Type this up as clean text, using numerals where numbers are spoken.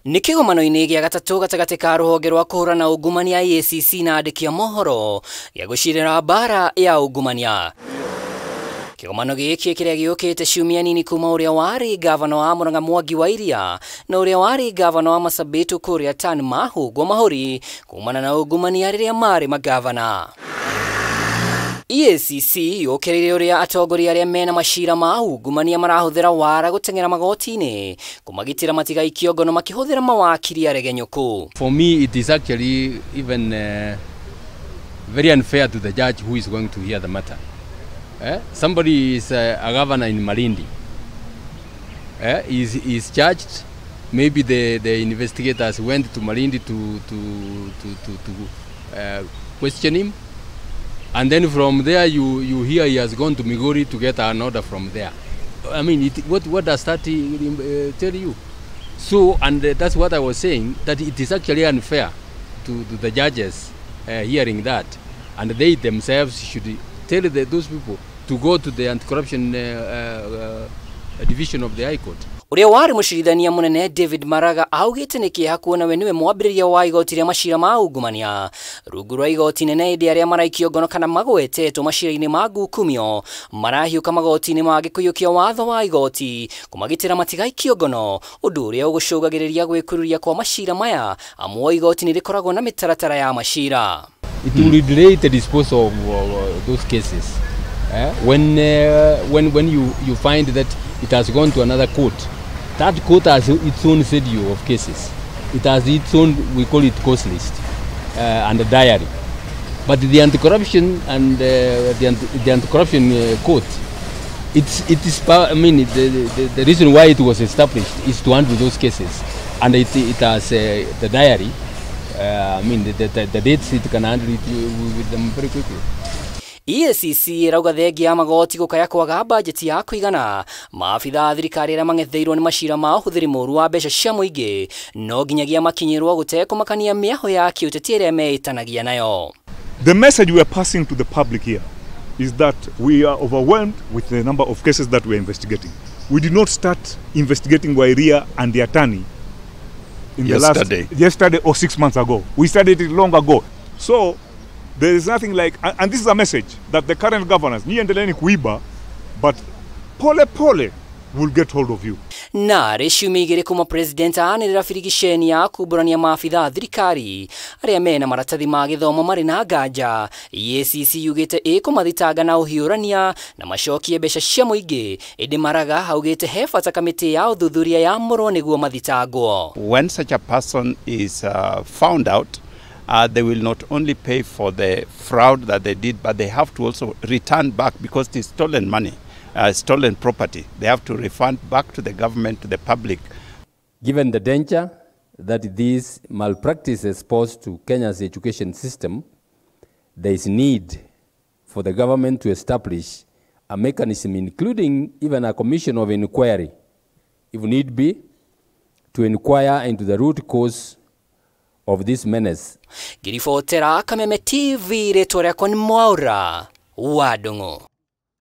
Nĩ kĩgomano-inĩ gĩa gatatũ gatagatĩ ka rũhonge rwa kũhũrana ungumania EACC na andĩki a mohoro gĩa gũcirĩra mbara ya ungumania. Kĩgomano gĩkĩ kĩrĩa gĩũkĩte ciumia nini kuma ũrĩa warĩ gavana wa Murang'a Mwangi wa Iria na ũrĩa warĩ gavana wa Marsabit kũrĩa Tan mahũngwo mahũri kumana na ungumania rĩrĩa marĩ magavana. EACC yũkĩrĩire ũrĩa atongoria arĩa mena macira ma ungumania marahũthĩra wara gũteng'era magoti-inĩ kũmagitĩra matigaikio ngono makĩhũthĩra mawakiri aregenyũku. For me, it is actually even very unfair to the judge who is going to hear the matter. Somebody is a governor in Malindi. Is charged. Maybe the investigators went to Malindi to question him. And then from there, you hear he has gone to Migori to get an order from there. I mean, what does that tell you? So, and that's what I was saying, that it is actually unfair to the judges hearing that. And they themselves should tell those people to go to the anti-corruption division of the High Court. Ũrĩa warĩ mũcirithania mũnene David Maraga augĩte nĩ kĩeha kuona we nĩwe mwambĩrĩria wa igoti rĩa macira ma ungumania rungu rwa igoti nene ĩndĩ arĩa maraikio ngono kana magwetetwo macira-inĩ ma ngukumio marahiũka magoti-inĩ mangĩ kũiyũkia watho wa igoti kũmagitĩra matigaikio ngono ũndũ ũrĩa ũgũcũngagĩrĩria gwĩkururia kwa macira maya amu igoti nĩ rĩkoragwo na mĩtaratara ya macira. It will delay the disposal of those cases. When you find that it has gone to another court, that court has its own schedule of cases. It has its own, we call it cause list and a diary. But the anti-corruption and the anti-corruption court, it is, I mean, the reason why it was established is to handle those cases, and it has the diary. I mean, the dates it can handle it with them very quickly. EACC ĩrauga thengia ya magoti gũkaya kwaga bajeti ya kũigana maabitha a thirikari arĩa mang'etheirwo nĩ macira ma ũhũthĩri mũru wa mbeca cia mũingĩ no nginyagia makinyĩrwo gũtekũmakania mĩaho ya kĩũteti ĩrĩa meĩtanagia nayo. The message we are passing to the public here is that we are overwhelmed with the number of cases that we are investigating. We did not start investigating Wairia and the attorney in yesterday or 6 months ago. We started it long ago. So there is nothing like, and this is a message that the current governors, niendeleni kuiba, but pole pole will get hold of you. Na rĩ ciumia igĩrĩ kuma president anĩrĩra birigiceni ya kumbũrania maabitha a thirikari arĩa mena maratathi ma gĩthomo marĩ na nganja. EACC yugĩte ĩkũmathitanga na ũhiũrania na macokie mbeca cia mũingĩ ĩndĩ Maraga augĩte he bata kamĩtĩ ya ũthuthuria yamũrwo nĩguo mathitangwo. When such a person is found out, they will not only pay for the fraud that they did, but they have to also return back because it is stolen money, stolen property. They have to refund back to the government, to the public. Given the danger that these malpractices pose to Kenya's education system, there is need for the government to establish a mechanism, including even a commission of inquiry, if need be, to inquire into the root cause of this menace. Ngiribotera Kameme TV, rĩtwa rĩakwa nĩ Mwaura wa Ndung'u.